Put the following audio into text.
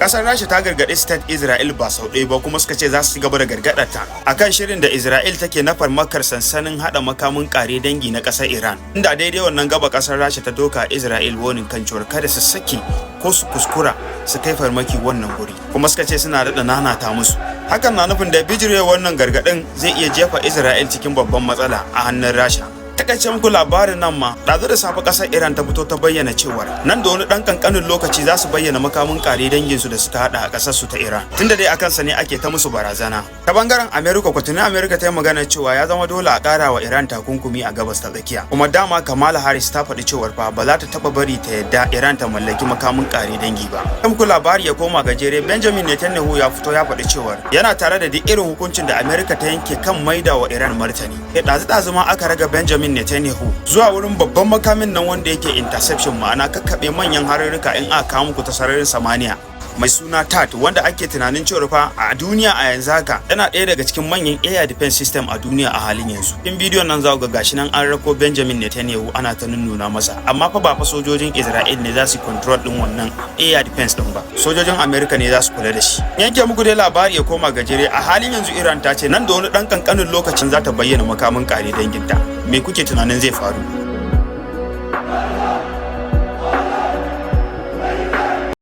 Kasar Rasha ta gargaɗi State Israel ba sau ɗaya ba, kuma suka ce za su ci gaba da gargaɗarta akan shirin da Israel take na farmakar sansanin haɗa makamin ƙare dangi na ƙasar Iran. Inda daidai wannan gaba kasar Rasha ta doka Israel warning kan cewar kada su saki ko su kuskura su kai farmaki wannan guri. Kuma suka ce suna daɗa nanata musu. Hakan na nufin da bijire wannan gargaɗin zai iya jefa Israel cikin babban matsala a hannun Rasha. Takaice muku labarin nan ma, ɗazu da safe ƙasar Iran ta fito ta bayyana cewar nan da wani ɗan ƙanƙanin lokaci za su bayyana makamin ƙare danginsu da suka haɗa a ƙasar su ta Iran, tunda dai akan sa ne ake ta musu barazana. Ta bangaren America ko, tuni America ta yi magana cewa ya zama dole a ƙara wa Iran takunkumi a Gabas ta Tsakiya. Kuma dama Kamala Harris ta faɗi cewar fa ba za ta taɓa bari ta yadda Iran ta mallaki makamin ƙare dangi ba. Muku labari ya koma gajere, Benjamin Netanyahu ya fito ya faɗi cewar yana tare da duk irin hukuncin da America ta yanke kan maida wa Iran martani. Ɗazu-ɗazu ma aka raga Benjamin Netanyahu zuwa wurin babban makamin nan wanda yake interception, ma'ana kakkaɓe manyan harurruka in aka kawo muku ta sararin samaniya, mai suna THAAD, wanda ake tunanin cewa fa a duniya a yanzu haka yana ɗaya daga cikin manyan air defense system a duniya a halin yanzu. In bidiyon nan za ku ga gashi nan an rako Benjamin Netanyahu ana ta nunnuna masa, amma fa ba fa sojojin Israel ne za su control din wannan air defense din ba, sojojin America ne za su kula da shi. Yanke muku dai labari ya koma gajere, a halin yanzu Iran ta ce nan da wani ɗan kankanin lokacin za ta bayyana makamin kare danginta. Me kuke tunanin zai faru?